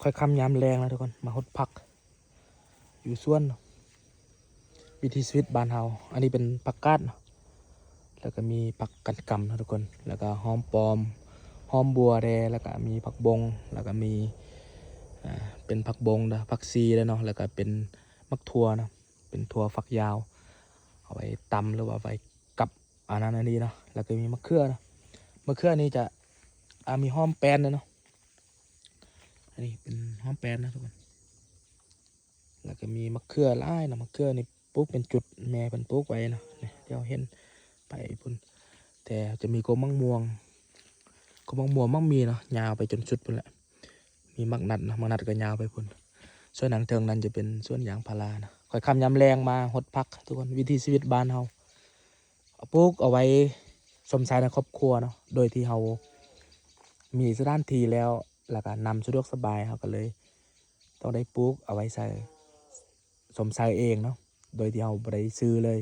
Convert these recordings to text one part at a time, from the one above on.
ຄ່ອຍຄ່ຳຍາມແລງນະທຸກຄົນ ມາຫົດຜັກຢູ່ສວນເນາະ ວິຖີຊີວິດບ້ານເຮົາ. ອັນນີ້ເປັນຜັກກາດເນາະ ແລ້ວກໍມີຜັກກັນກຳເນາະທຸກຄົນ ແລ້ວກໍຫອມປ້ອມ ຫອມບົວແດ່ ແລ້ວກໍມີຜັກບົງ ແລ້ວກໍມີ ອ່າ ເປັນຜັກບົງເດີ ຜັກຊີເດີເນາະ ແລ້ວກໍເປັນໝາກຖົ່ວເນາະ ເປັນຖົ່ວຝັກຍາວ ເອົາໄວ້ຕຳ ຫຼືວ່າໄວ້ກັບອັນນັ້ນອັນນີ້ເນາະ. ແລ້ວກໍມີໝາກເຂືອເນາະ ໝາກເຂືອນີ້ຈະ ອ່າ ມີຫອມແປ້ນເດີເນາະ ອັນນີ້ເປັນຫອມແປ້ນນະທຸກຄົນ. ແລ້ວກໍມີໝາກເຂືອຫຼາຍເນາະ ໝາກເຂືອນີ້ປູກເປັນຈຸດ ແມ່ເພິ່ນປູກໄວ້ເນາະ ນີ້ທີ່ເຮົາເຫັນໄປພຸ້ນ. ແຕ່ຈະມີກົກໝາກມ່ວງ ກົກໝາກມ່ວງ ໝາກໝີ່ເນາະ ຍາວໄປຈົນສຸດພຸ້ນແຫຼະ. ມີໝາກນັດເນາະ ໝາກນັດກໍຍາວໄປພຸ້ນ. ສ່ວນທາງເທິງນັ້ນຈະເປັນສວນຢາງພາລາເນາະ. ຄ່ອຍຄ່ຳຍາມແລງມາຫົດຜັກທຸກຄົນ ວິຖີຊີວິດບ້ານເຮົາ ເອົາ ປູກເອົາໄວ້ຊົມໃຊ້ໃນຄອບຄົວເນາະ ໂດຍທີ່ເຮົາມີສະຖານທີ່ແລ້ວ ແລ້ວກໍນຳສະດວກສະບາຍ ເຮົາກໍເລີຍຕ້ອງໄດ້ປູກເອົາໄວ້ໃຊ້ ຊົມໃຊ້ເອງເນາະ ໂດຍທີ່ເຮົາບໍ່ໄດ້ຊື້ເລີຍ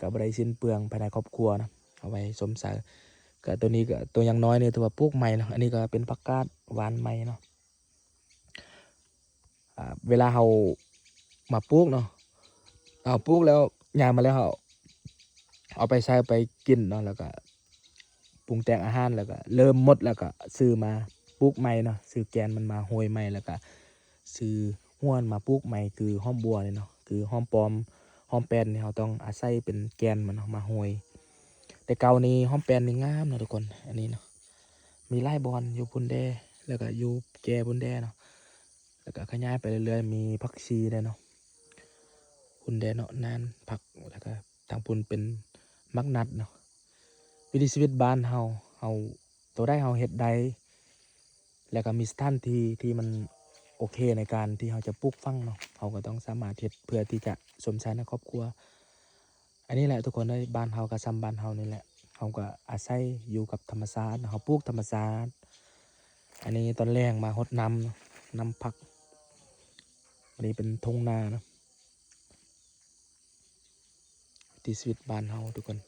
ກໍບໍ່ໄດ້ສິ້ນເປືອງພາຍໃນຄອບຄົວນະ ເອົາໄວ້ຊົມໃຊ້. ກໍຕົວນີ້ກໍຕົວຢ່າງນ້ອຍນີ້ຖືວ່າປູກໃໝ່ເນາະ. ອັນນີ້ກໍເປັນຜັກກາດຫວ່ານໃໝ່ເນາະ. ອ່າ ເວລາເຮົາມາປູກເນາະ ເຮົາປູກແລ້ວ ຍາມມາແລ້ວ ເຮົາເອົາໄປໃຊ້ໄປກິນເນາະ ແລ້ວກໍ ປຸງແຕ່ງອາຫານ ແລ້ວກໍເລີ່ມໝົດ ແລ້ວກໍຊື້ມາປູກໃໝ່ເນາະ ຊື້ແກ່ນມັນມາໂຮຍໃໝ່ ແລ້ວກໍຊື້ຮວນມາປູກໃໝ່ ຄືຫອມບົວນີ້ເນາະ ຄືຫອມປ້ອມ ຫອມແປ້ນນີ້ ເຮົາຕ້ອງອາໄສເປັນແກ່ນມັນເນາະ ມາໂຮຍ. ແຕ່ເກົ່ານີ້ຫອມແປ້ນນີ້ງາມເນາະທຸກຄົນ ອັນນີ້ເນາະ ມີຫຼາຍບ່ອນ ຢູ່ພຸ້ນແດ່ ແລ້ວກໍຢູ່ແກ່ພຸ້ນແດ່ເນາະ ແລ້ວກໍຂະຫຍາຍໄປເລື້ອຍໆ ມີຜັກຊີແດ່ເນາະ ພຸ້ນແດ່ເນາະ ນານຜັກ ແລ້ວກໍ ທາງພຸ້ນເປັນໝາກນັດເນາະ. ວິຖີຊີວິດບ້ານເຮົາ ເຮົາ ໂຕໃດເຮົາເຮັດໄດ້ ແລ້ວກໍມີສະຖານທີ່ທີ່ມັນໂອເຄໃນການທີ່ເຮົາຈະປູກຝັງເນາະ ເຮົາກໍຕ້ອງສາມາດເຮັດເພື່ອທີ່ຈະຊົມໃຊ້ໃນຄອບຄົວ. ອັນນີ້ແຫຼະທຸກຄົນເອີຍ ບ້ານເຮົາກໍຊ່ຳບ້ານເຮົານີ້ແຫຼະ ເຮົາກໍອາໄສຢູ່ກັບທຳມະຊາດ ເຮົາປູກທຳມະຊາດ. ອັນນີ້ຕອນແລງມາຫົດນ້ຳເນາະ ນ້ຳຜັກ. ອັນນີ້ເປັນທົ່ງນາເນາະ ວິຖີຊີວິດບ້ານເຮົາທຸກຄົນ.